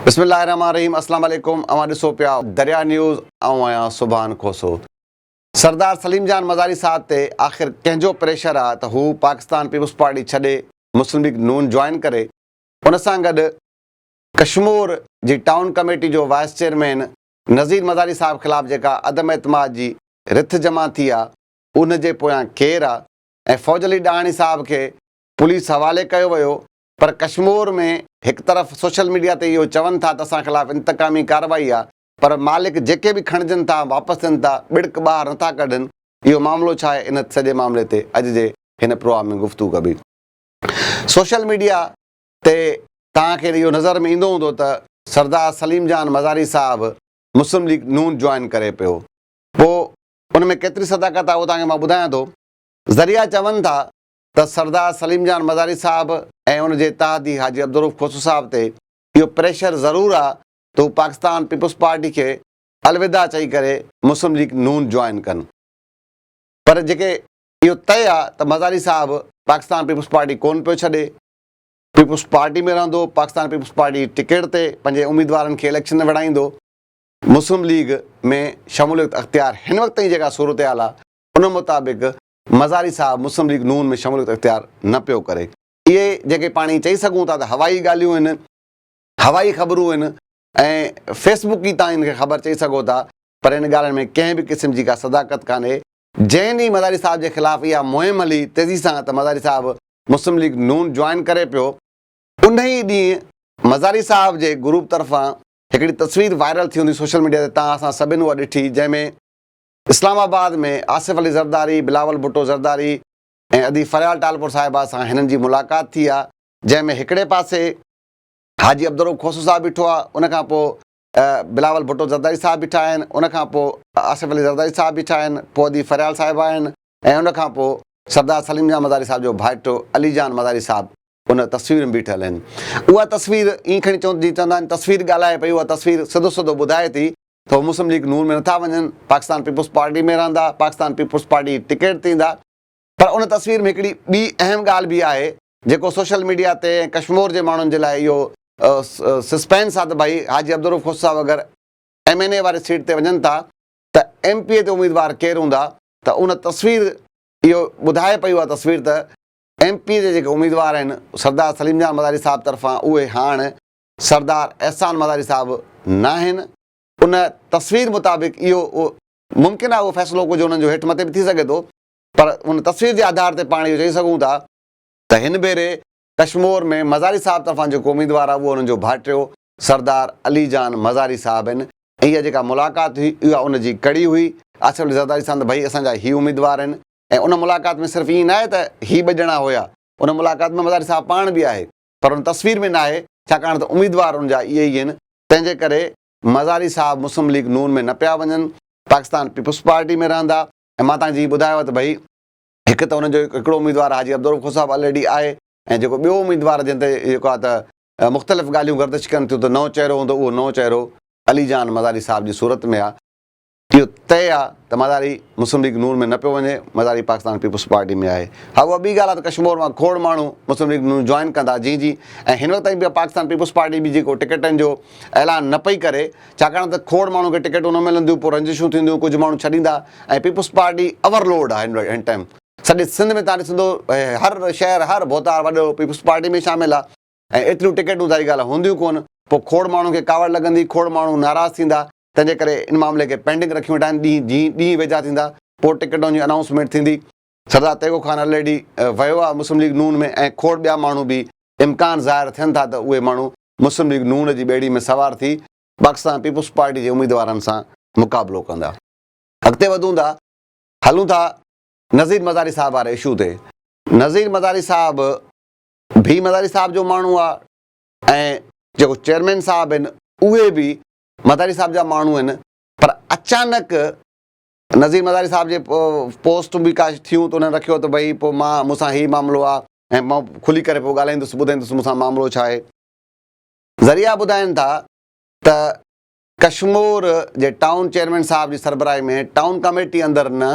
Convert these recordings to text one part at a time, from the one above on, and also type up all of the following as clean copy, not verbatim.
بسم الله الرحمن الرحيم اسلام عليڪم اوهان ڏسو پيا دريا نيوز آئون آهيان سبحان کوسو سردار سليم جان مزاري صاحب تي آخر ڪنهن جو پريشر آ ته هو پاڪستان پيپلز پارٽي ڇڏي مسلم ليگ نون جوائن ڪري ان سان گڏ ڪشمور جي ٽائون ڪميٽي جو وائيس چيئرمين نذير مزاري صاحب خلاف جيڪا عدم اعتماد جي رٿ جمع ٿي آ ان جي پويان ڪير آ ۽ فوج علي ڏاهاڻي صاحب کي پوليس حوالي ڪيو ويو پر ڪشمور ۾ هڪ طرف سوشل ميڊيا تي اهو چون ٿا ته اسان خلاف انتقامي ڪارروائي آ پر مالڪ جيڪي به کڻجن ٿا واپس ٿين ٿا ٻڙڪ ٻاهر نٿا ڪڍن اهو معاملو ڇا آهي ان سڄي معاملي تي اڄ جي هن پروگرام ۾ گفتگو ڪبي. سوشل ميڊيا تي توهان کي اهو نظر ۾ ايندو هوندو ته سردار سليم جان مزاري صاحب مسلم ليگ نون جوائن ڪري پيو پوء ان ۾ ڪيتري صداقت آ اهو توهان کي مان ٻڌايان ٿو ذريعا چون ٿا ته سردار سليم جان مزاري صاحب ۽ ان جي اتحادي حاجي عبدالرؤف کوسو صاحب تي اهو پريشر ضرور آ ته هو پاڪستان پيپلز پارٽي کي الوداع چئي ڪري مسلم ليگ نون جوائن ڪن پر جيڪي اهو طئي آ ته مزاري صاحب پاڪستان پيپلز پارٽي ڪونه پيو ڇڏي پيپلز پارٽي ۾ رهندو پاڪستان پيپلز پارٽي جي ٽڪيٽ تي پنهنجي اميدوارن کي اليڪشن ۾ وڙهائيندو مسلم ليگ ۾ شموليت اختيار هن وقت تائين جيڪا صورتحال آ ان مطابق مزاري صاحب مسلم ليگ نون ۾ شموليت اختيار نه پيو ڪري. اهي جيڪي پاڻ چئي سگهون ٿا ته هوائي ڳالهيون آهن، هوائي خبرون آهن ۽ فيس بڪ ئي تان ان کي خبر چئي سگهو ٿا پر ان ڳالهين ۾ ڪنهن به قسم جي ڪا صداقت ڪانهي. جنهن ڏينهن مزاري صاحب جي خلاف اها مهم هلي تيزي سان ته مزاري صاحب مسلم ليگ نون جوائن ڪري پيو، انهي ڏينهن مزاري صاحب جي گروپ طرفان هڪڙي تصوير وائرل ٿي هوندي سوشل ميڊيا تي تان اسان سڀن اها ڏٺي جنهن ۾ اسلام آباد ۾ آصف علي زرداري، بلاول ڀٽو زرداري ۽ ادي فريال ٽالپر صاحبه سان هنن جي ملاقات ٿي آ جنهن ۾ هڪڙي پاسي حاجي عبدالرؤف کوسو صاحب بيٺو آ ان کان پوء بلاول ڀٽو زرداري صاحب بيٺا آهن ان کان پوء آصف علي زرداري صاحب بيٺا آهن پوء ادي فريال صاحبه آهن ۽ ان کان پوء سردار سليم جان مزاري صاحب جو ڀائٽو علي جان مزاري صاحب ان تصوير ۾ بيٺل آهن اها تصوير ائين کڻي چون جي چوندا آهن تصوير ڳالهائي پئي اها تصوير سڌو سڌو ٻڌائي ٿي ته هو مسلم ليگ نون ۾ نٿا وڃن، پاڪستان پيپلز پارٽي ۾ رهندا، پاڪستان پيپلز پارٽي جي ٽڪيٽ تي ايندا. پر ان تصوير ۾ هڪڙي ٻي اهم ڳالهه به آهي، جيڪو سوشل ميڊيا تي ۽ ڪشمور جي ماڻهن جي لاء اهو سسپينس آهي ته ڀائي حاجي عبدالرؤف کوسو صاحب اگر ايم اين اي واري سيٽ تي وڃن ٿا ته ايم پي اي تي اميدوار ڪير هوندا ته ان تصوير اهو ٻڌائي پئي اها تصوير ته ايم پي اي جي جيڪي اميدوار آهن سردار سليم جان مزاري صاحب طرفان اهي هاڻ سردار احسان مزاري صاحب ناهن، ان تصوير مطابق اهو ممڪن آهي اهو فيصلو ڪجهه انهن جو هيٺ مٿي به ٿي سگهي ٿو پر ان تصوير جي آڌار تي پاڻ اهو چئي سگهون ٿا ته هن ڀيري ڪشمور ۾ مزاري صاحب طرفان جيڪو اميدوار آهي اهو انهن جو ڀائٽيو سردار علي جان مزاري صاحب آهن ۽ اها جيڪا ملاقات هئي اها ان جي ڪڙي هئي آصف علي زرداري سان ته ڀئي اسان جا هي اميدوار آهن ۽ ان ملاقات ۾ صرف ائين ناهي ته هي ٻه ڄڻا هيا ان ملاقات ۾ مزاري صاحب پاڻ به آهي پر ان تصوير ۾ ناهي، ڇاڪاڻ ته اميدوار ان جا اهي ئي آهن، تنهن جي ڪري مزاري صاحب مسلم ليگ نون ۾ نه پيا وڃن، پاڪستان پيپلز پارٽي ۾ رهندا ۽ مان توهان کي جيئن ٻڌايو ته ڀئي هڪ ته انهن جو هڪڙو اميدوار حاجي عبدالرؤف کوسو صاحب الريڊي آهي ۽ جيڪو ٻيو اميدوار جنهن تي جيڪو آهي ته مختلف ڳالهيون گردش ڪن ٿيون ته نئون چهرو هوندو اهو نئون چهرو علي جان مزاري صاحب جي صورت ۾ آهي. اهو طئي آ ته مزاري مسلم ليگ نون ۾ نه پيو وڃي، مزاري پاڪستان پيپلز پارٽي ۾ آهي. ها اها ٻي ڳالهه آ ته ڪشمور مان کوڙ ماڻهو مسلم ليگ نون جوائن ڪندا جيئن جيئن ۽ هن وقت تائين به پاڪستان پيپلز پارٽي به جيڪو ٽڪيٽن جو اعلان نه پئي ڪري ڇاڪاڻ ته کوڙ ماڻهن کي ٽڪيٽون نه ملنديون پوء رنجشون ٿينديون ڪجهه ماڻهو ڇڏيندا ۽ پيپلز پارٽي اور لوڊ آ هن ٽائيم سڄي سنڌ ۾ تان ڏسندو هر شهر هر ڀوتار وڏو پيپلز پارٽي ۾ شامل آ ۽ ايتريون ٽڪيٽون ظاهري ڳالهه هونديون ڪونه پوء کوڙ ماڻهن کي ڪاوڙ لڳندي کوڙ ماڻهو ناراض ٿيندا تنهن جي ڪري ان معاملي کي پينڊنگ رکيون ويٺا آهن، ڏينهن جيئن ڏينهن ويجها ٿيندا پوء ٽڪيٽن جي انائونسمينٽ ٿيندي. سردار تيغو خان الريڊي ويو آهي مسلم ليگ نون ۾ ۽ کوڙ ٻيا ماڻهو به امڪان ظاهر ٿين ٿا ته اهي ماڻهو مسلم ليگ نون جي ٻيڙي ۾ سوار ٿي پاڪستان پيپلز پارٽي جي اميدوارن سان مقابلو ڪندا. اڳتي وڌون ٿا هلون ٿا نذير مزاري صاحب واري اشو تي. نذير مزاري صاحب به مزاري صاحب جو ماڻهو آهي ۽ جيڪو چيئرمين صاحب آهن اهي به مزاري صاحب جا ماڻهو آهن پر اچانڪ نذير مزاري صاحب جي پوسٽ به ڪا ٿيون ته انهن رکيو ته ڀئي پوء مان مون سان هي معاملو آهي ۽ مان کلي ڪري پوء ڳالهائيندس ٻڌائيندس مون سان معاملو ڇا آهي ذريعا ٻڌائين ٿا ته ڪشمور جي ٽائون چيئرمين صاحب جي سربراهي ۾ ٽائون ڪميٽي اندر نه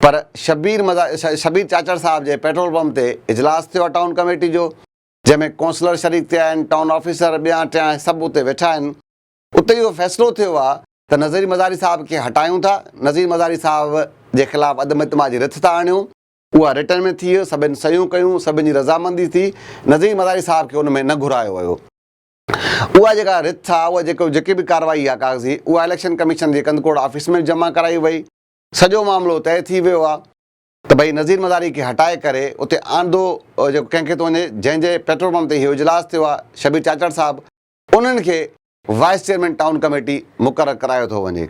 پر شبير مزا شبير چاچڙ صاحب جي پيٽرول پمپ تي اجلاس ٿيو آهي ٽائون ڪميٽي جو جنهن ۾ ڪونسلر شريڪ ٿيا آهن، ٽائون آفيسر، ٻيا ٽيان سڀ اتي ويٺا آهن. اتي اهو فيصلو ٿيو آهي ته نذير مزاري صاحب کي هٽايون ٿا، نذير مزاري صاحب جي خلاف عدم اعتماد جي رٿ ٿا آڻيون، اها رٽن ۾ ٿي، سڀن صحيحون ڪيون، سڀن جي رضامندي ٿي، نذير مزاري صاحب کي ان ۾ نه گهرايو ويو. اها جيڪا رٿ آهي، اها جيڪو جيڪي به ڪارروائي آهي ڪاغذي، اها اليڪشن ڪميشن جي ڪنڌڪوٽ آفيس ۾ به جمع ڪرائي وئي. سڄو معاملو طئي ٿي ويو آهي ته ڀئي نذير مزاري کي هٽائي ڪري اتي آندو جيڪو ڪنهن کي ٿو وڃي، جنهن جي پيٽرول پمپ تي اهو اجلاس ٿيو آهي، شبير چاچڙ صاحب، انهن کي وائيس چيئرمين ٽائون ڪميٽي مقرر ڪرايو ٿو وڃي.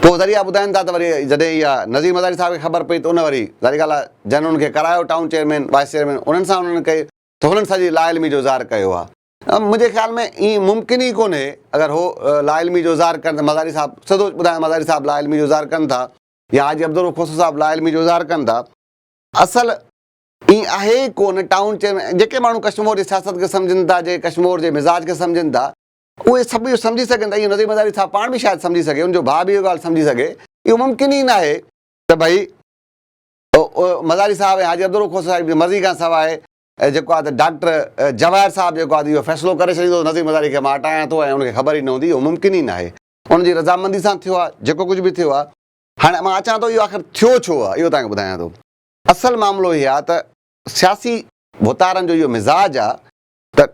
پوء ذريعا ٻڌائين ٿا ته وري جڏهن اها نذير مزاري صاحب کي خبر پئي ته ان وري ظاهري ڳالهه آهي جن انهن کي ڪرايو ٽائون چيئرمين وائيس چيئرمين انهن سان انهن ڪئي ته هنن سڄي لاعلمي جو اظهار ڪيو آهي. منهنجي خيال ۾ ائين ممڪن ئي ڪونهي اگر هو لاعلمي جو اظهار ڪن ته مزاري صاحب سڌو ٻڌايان مزاري صاحب لاعلمي جو اظهار ڪن ٿا يا حاجي عبدالرؤف کوسو صاحب لاعلمي جو اظهار ڪن ٿا. اصل ائين آهي ئي ڪونه ٽائون چيئرمين جيڪي ماڻهو ڪشمور جي سياست کي سمجهن ٿا جيڪي ڪشمور جي مزاج کي سمجهن ٿا اهي سڀ اهو سمجهي سگهن ٿا، اهو نذير مزاري صاحب پاڻ به شايد سمجهي سگهي، ان جو ڀاء به اهو ڳالهه سمجهي سگهي، اهو ممڪن ئي ناهي ته ڀئي مزاري صاحب ۽ حاجي عبدالرؤف کوسو صاحب جي مرضي کان سواء جيڪو آهي ته ڊاڪٽر جواهر صاحب جيڪو آهي اهو فيصلو ڪري ڇڏيندو ته نذير مزاري کي مان هٽايان ٿو ۽ ان کي خبر ئي نه هوندي، اهو ممڪن ئي ناهي. ان جي رضامندي سان ٿيو آهي، جيڪو ڪجهه به ٿيو آهي. هاڻي مان اچان ٿو اهو آخر ٿيو ڇو آهي، اهو توهان کي ٻڌايان ٿو. اصل معاملو هي آهي ته سياسي ڀوتارن جو اهو مزاج آهي ته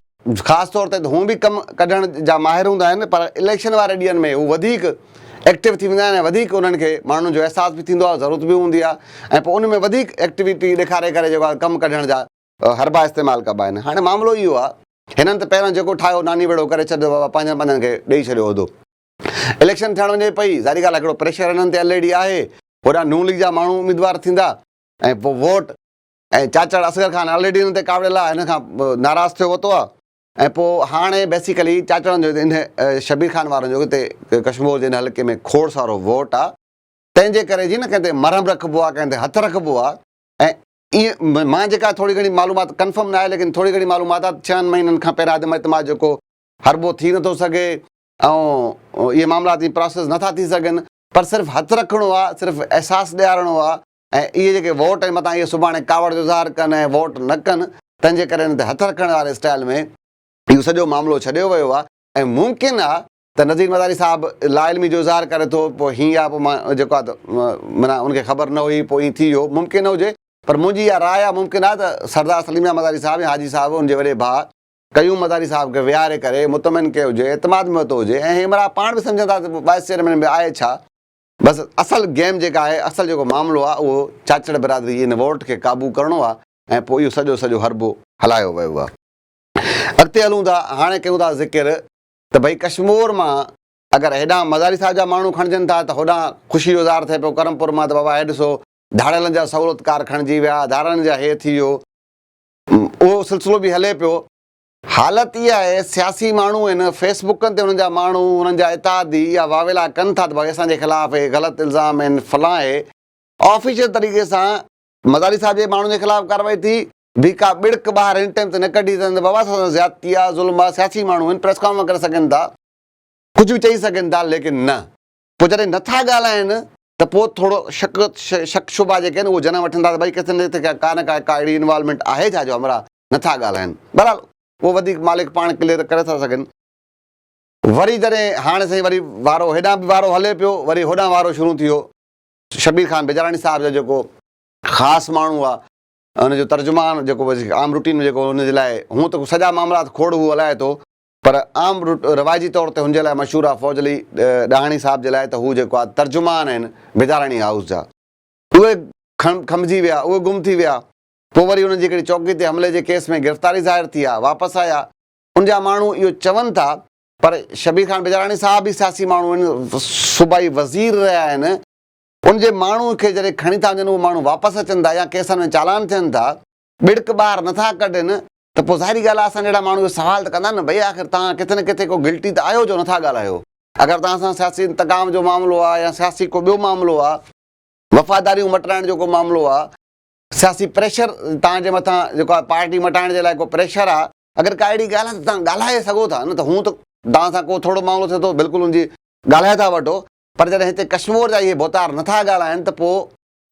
خاص طور تي ته هونء به ڪم ڪڍڻ جا ماهر هوندا آهن پر اليڪشن واري ڏينهن ۾ هو وڌيڪ ايڪٽو ٿي ويندا آهن ۽ وڌيڪ انهن کي ماڻهن جو احساس به ٿيندو آهي ضرورت به هوندي آهي ۽ پوء ان ۾ وڌيڪ ايڪٽيوٽي ڏيکاري ڪري جيڪو آهي ڪم ڪڍڻ جا حربا استعمال ڪبا آهن. هاڻي معاملو اهو آهي هنن ته پهريان جيڪو ٺاهيو ناني ويڙهو ڪري ڇڏيو بابا پنهنجن پنهنجن کي ڏئي ڇڏيو عهدو. اليڪشن ٿيڻ وڃي پئي ظاهري ڳالهه هڪڙو پريشر هنن تي الريڊي آهي هوڏانهن نون ليگ جا ماڻهو اميدوار ٿيندا ۽ پوء ووٽ ۽ چاچڙ اصغر خان آلريڊي هن تي ڪاوڙيل آهي هن کان ناراض ٿيو وتو آهي ۽ پوء هاڻي بيسيڪلي چاچڙن جو ان شبير خان وارن جو هتي ڪشمور جي هن حلقي ۾ کوڙ سارو ووٽ آهي تنهن جي ڪري جي نه ڪنهن تي مرهم رکبو آهي ڪنهن تي هٿ رکبو آهي ۽ ائين مان جيڪا ٿوري گهڻي معلومات ڪنفرم نه آهي ليڪن ٿوري گهڻي معلومات آهي ڇهن مهينن کان پهريان عدم اعتماد جيڪو حربو ٿي نٿو سگهي ۽ اهي معاملات پراسيس نٿا ٿي سگهن پر صرف هٿ رکڻو آهي صرف احساس ڏيارڻو آهي ۽ اهي جيڪي ووٽ ۽ متان اهي سڀاڻي ڪاوڙ جو اظهار ڪن ۽ ووٽ نه ڪن تنهن جي ڪري هن تي هٿ رکڻ واري اسٽائل ۾ اهو سڄو معاملو ڇڏيو ويو آهي ۽ ممڪن آهي ته نذير مزاري صاحب لاعلمي جو اظهار ڪري ٿو پوء هيئن آهي پوء مان جيڪو آهي ته معنيٰ ان کي خبر نه هئي پوء ائين ٿي ويو ممڪن هجي پر منهنجي اها راء آهي ممڪن آهي ته سردار سليم جان مزاري صاحب يا حاجي صاحب ان جي وڏي ڀاء قيوم مزاري صاحب کي ويهاري ڪري مطمئن ڪيو هجي اعتماد ۾ ورتو هجي ۽ همراهه پاڻ به سمجهندا ته وائيس چيئرمين به آهي ڇا بس اصل گيم جيڪا آهي اصل جيڪو معاملو آهي اهو چاچڙ برادري جي ان ووٽ کي قابو ڪرڻو آهي ۽ پوء اهو سڄو سڄو حربو هلايو ويو آهي. اڳتي هلون ٿا هاڻي ڪيون ٿا ذڪر ته ڀئي ڪشمور مان اگر هيڏانهن مزاري صاحب جا ماڻهو کڻجن ٿا ته هوڏانهن خوشي جو اظهار ٿئي پيو ڪرمپور مان ته بابا هي ڏسو ڌاڙيلن جا سهولتڪار کڻجي ويا ڌارن جا هي ٿي ويو اهو سلسلو به هلي پيو. حالت اها آهي سياسي ماڻهو آهن فيس بڪن تي انهن جا ماڻهو انهن جا اتحادي اها واويلا ڪن ٿا ته ڀائي اسان جي خلاف هي غلط الزام آهن فلان هي آفيشل طريقي سان مزاري صاحب جي ماڻهن جي خلاف ڪارروائي ٿي به ڪا ٻڙڪ ٻاهر هن ٽائيم تي نه ڪڍي اٿن ته بابا اسان سان زيادتي آهي ظلم آهي سياسي ماڻهو آهن پريس ڪانفرنس ڪري سگهن ٿا ڪجهه به چئي سگهن ٿا ليڪن نه پوء جڏهن نٿا ڳالهائن ته پوء ٿورو شڪ شڪ شبها جيڪي آهن اهو جنم وٺن ٿا ته ڀئي ڪٿي نه ڪٿي ڪا نه ڪا ڪا اهڙي انوالومينٽ آهي ڇا جو همراهه نٿا ڳالهائن. بهرحال اهو وڌيڪ مالڪ پاڻ ڪليئر ڪري ٿا سگهن. وري جڏهن هاڻي سائين وري وارو هيڏانهن به وارو هلي پيو وري هوڏانهن وارو شروع ٿي ويو. شبير خان بجاراڻي صاحب جو جيڪو خاص ماڻهو آهي ان جو ترجمان جيڪو عام روٽين ۾ جيڪو ان جي لاء هونء ته سڄا معاملات کوڙ هو هلائي ٿو پر عام رواجي طور تي هن جي لاء مشهور آهي فوج علي ڏاهاڻي صاحب جي لاء ته هو جيڪو آهي ترجمان آهن بجاراڻي هائوس جا. اهي کنڀجي ويا، اهي گم ٿي ويا. پوء وري انهن جي هڪڙي چوڪي تي حملي جي ڪيس ۾ گرفتاري ظاهر ٿي آ، واپس آيا. ان جا ماڻهو اهو چون ٿا پر شبير خان بجاراڻي صاحب به سياسي ماڻهو آهن، صوبائي وزير رهيا آهن، ان جي ماڻهو کي جڏهن کڻي ٿا وڃن اهي ماڻهو واپس اچن ٿا يا ڪيسن ۾ چالان ٿين ٿا، ٻڙڪ ٻاهر نٿا ڪڍن ته پوء ظاهري ڳالهه آهي اسان جهڙا ماڻهو اهو سوال ته ڪندا نه ڀئي آخر توهان ڪٿي نه ڪٿي ڪو گلٽي ته آهيو جو نٿا ڳالهايو. اگر توهان سان سياسي انتقام جو معاملو آهي يا سياسي ڪو ٻيو معاملو آهي، وفاداريون مٽرائڻ جو ڪو معاملو آهي، سياسي پريشر توهان جي مٿان جيڪو آهي پارٽي مٽائڻ جي لاء ڪو پريشر آهي، اگر ڪا اهڙي ڳالهه آهي ته توهان ڳالهائي سگهو ٿا نه ته هون ته توهان سان ڪو ٿورو معاملو ٿئي ٿو بلڪل ان جي ڳالهائي ٿا وٺو پر جڏهن هتي ڪشمور جا اهي ڀوتار نٿا ڳالهائن ته پوء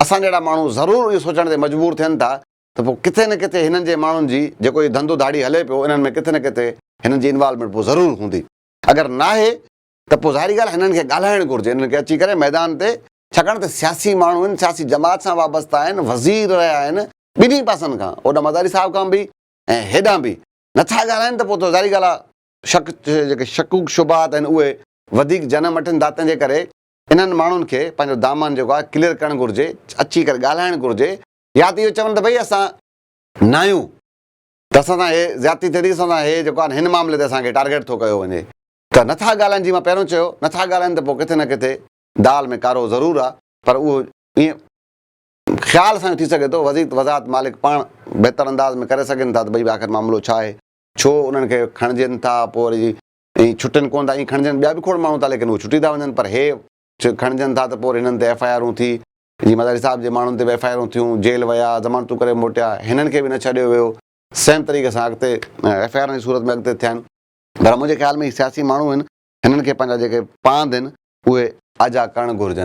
اسان جهڙا ماڻهو ضرور اهو سوچڻ تي مجبور ٿين ٿا. ته پوء ڪٿي نه ڪٿي هنن جي ماڻهن جي جيڪو هي ڌنڌو ڌاڙي هلي پيو انهن ۾ ڪٿي نه ڪٿي هنن جي انوالومينٽ پوء ضرور هوندي. اگر ناهي ته پوء ظاهري ڳالهه هنن کي ڳالهائڻ گهرجي هنن کي اچي ڪري ميدان تي ڇاڪاڻ ته سياسي ماڻهو آهن سياسي جماعت سان وابسته آهن وزير رهيا آهن ٻنهي پاسن کان اوڏانهن مزاري صاحب کان به ۽ هيڏانهن به نٿا ڳالهائن ته پوء ته ظاهري ڳالهه آهي شڪ جيڪي شڪوڪ شبهات آهن اهي وڌيڪ جنم وٺن ٿا تنهن جي ڪري انهن ماڻهن کي پنهنجو دامن جيڪو آهي ڪليئر ڪرڻ گهرجي اچي ڪري ڳالهائڻ گهرجي يا ته اهو چون ته ڀئي اسان ناهيون ته اسان سان هي زيادتي ٿئي ٿي اسان سان هي جيڪو آهي هن معاملي تي اسان کي ٽارگيٽ ٿو ڪيو وڃي ته نٿا ڳالهائن جيئن مان پهريون چيو نٿا ڳالهائن ته پوء ڪٿي نه ڪٿي دال ۾ ڪارو ضرور آهي پر اهو ائين خيال سان ٿي سگهي ٿو وزير وزارت مالڪ پاڻ بهتر انداز ۾ ڪري سگهن ٿا ته ڀئي آخر معاملو ڇا آهي ڇو انهن کي کڻجن ٿا پوء وري ائين ڇٽن ڪونه ٿا ائين کڻجن ٻيا به کوڙ ماڻهو ٿا ليڪن اهي ڇٽي ٿا وڃن پر هي کڻجن ٿا ته پوء وري هنن تي ايف I آرون ٿي جيئن مزاري صاحب جي ماڻهن تي به ايف I آرون ٿيون، جيل ويا، ضمانتون ڪري موٽيا، هنن کي به نه ڇڏيو ويو، سيم طريقي سان اڳتي ايف I آرن جي صورت ۾ اڳتي ٿيا آهن. پر منهنجي خيال ۾ هي سياسي ماڻهو آهن، هنن کي پنهنجا جيڪي پاند آهن، اهي آجا ڪرڻ گهرجن.